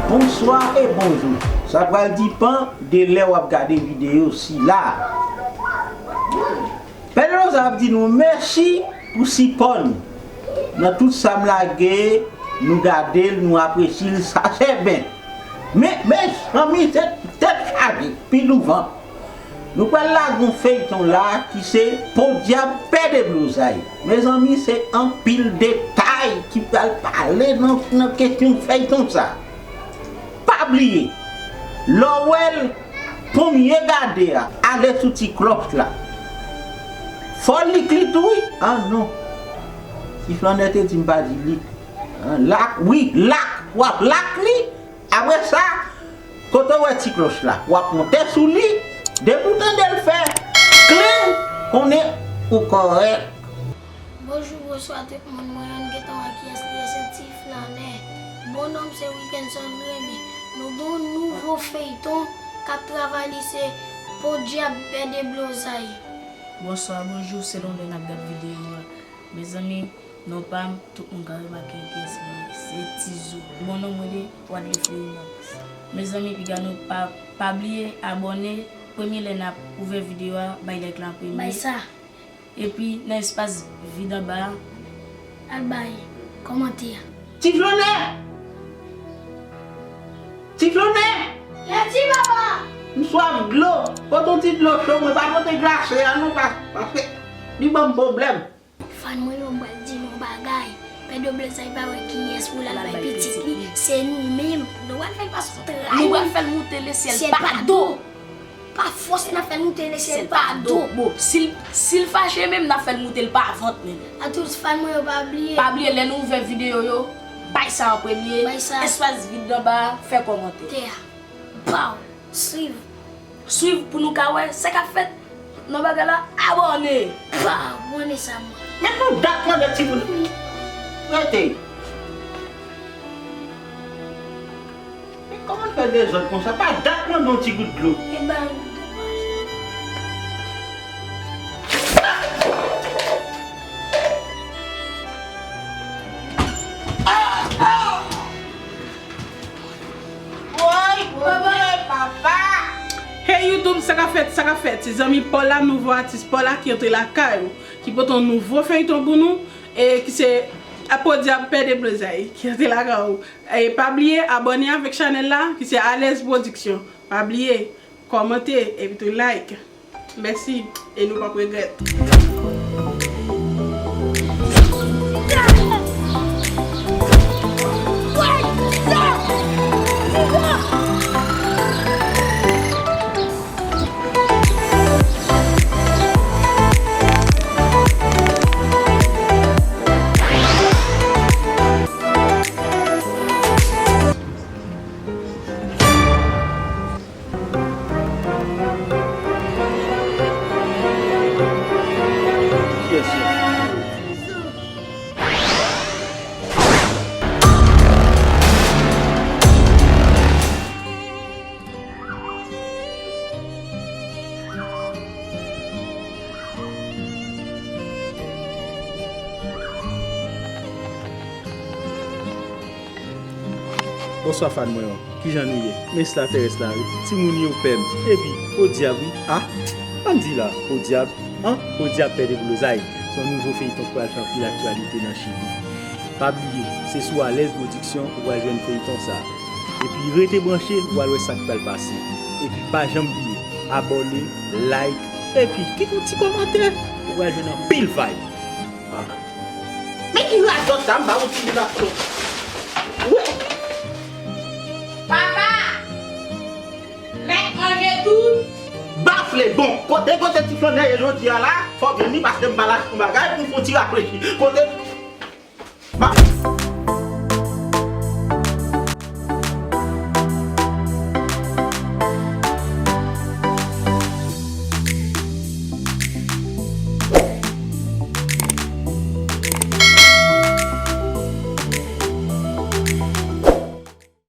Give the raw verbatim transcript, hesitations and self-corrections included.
Bonswa e bonjou. Sa pral depann de lè w ap gade videyo sila. Pè Deloz ap di nou mèsi pou sipò nou. Nan tout sa m lage, nou gade l, nou apresye l, sa se byen. Men, mezanmi, se tèt chaje, pi douvan. Nou pral lage yon feyton la ki se Podyab Pè Deblozay. Mezanmi, se anpil detay ki pral pale nan, nan kesyon feyton sa. Pa bliye, lè w wè l, premye gade a, ale sou ti klòch la. Fò w lik li tou wi. Ah non. Ti flannè te di m pa di lik. Ah, lak, wi, lak. W ap lak li. Apre sa, kote w wè ti klòch la, w ap monte sou li. Depi w tande l fè klen, konnen ou kòrèk. Bonjou, bonswa tout moun. Mwen menm gentan wè kiyès li ye, se Ti Flannè. Bon non m se Wilkenson Remy. Nou gen yon nouvo feyton k ap travay, li se Podyab Pè Deblozay. Bonswa, bonjou, selon lè n ap gad videyo a. Mezanmi, non pa m, tout moun ka remake kiyès li ye, se Tizou. Bon non m rele Wadley Fleurina. Mezanmi, piga nou pa, pa bliye abòne, premye lè n ap ouvè videyo a, bay like la an premye. Bay sa. Epi nan espas vid anba a, al bay kòmantè a. Ti Flannè! Ti Flannè! Lèti papa! M swaf dlo. Pote yon ti dlo cho, mwen pa pote glase a non, pa, paske li ban m pwoblèm. Fan mwen yo, m pral di nou yon bagay. Pè Deblozay pa wè kiyès pou l al bay pitit li. Se nou menm. Nou pral fè l pase yon tray. Nou pral fè l moute lesyèl pa do. Pa fòs n ap fè l moute lesyèl pa do. Bon, si l, si l fache menm, n ap fè l moute l pa vant menm. A tout fan mwen yo, pa bliye. Pa bliye, lè nou ouvè videyo yo, bay sa an premye. Bay sa. Espas vid anba a, fè kòmantè. Tè a. Baw. Swiv. Swiv pou nou ka wè sa k ap fèt nan bagay la. Abòne. Baw, abòne sa mwen. Men pou dat mande ti moun. Rete. Men kòman l fè dezòd konsa? Pa dat mande yon ti gout dlo. E ba l. Woy, Bondye, papa! Hey YouTube, sa k ap fèt, sa k ap fèt? Se zanmi Paula, nouvo atis Paula ki antre lakay ou, ki pote yon nouvo feyton pou nou, e ki se Podyab Pè Deblozay ki antre lakay ou. E pa bliye abòne avèk chanèl la, ki se Alèz Pwodiksyon. Pa bliye kòmante, epi tou like. Mèsi, e nou p ap regrèt. Bonswa fan mwen yo, kijan nou ye? M Esta Terès la wi, timoun yo pè m, epi podyab wi, ah, pa m di la, podyab, an, Podyab Pè Deblozay, se yon nouvo feyton k pral fè anpil aktyalite nan Chili. Pa bliye, se sou Alèz Pwodiksyon ou pral jwenn feyton sa. Epi rete branche, ou pral wè sa k pral pase. Epi pa janm bliye, abòne, like, epi kite yon ti kòmantè, ou pral jwenn anpil vibe. Ah. Men ki radòt sa, m ba ou ti radòt. Wi. Papa! Mèt manje tout. Bafle, bon, kote, kote ti flannè ye jodi a la, fò w jwenn li paske m pa lage yon bagay pou m fè yon ti rafrechi. Kote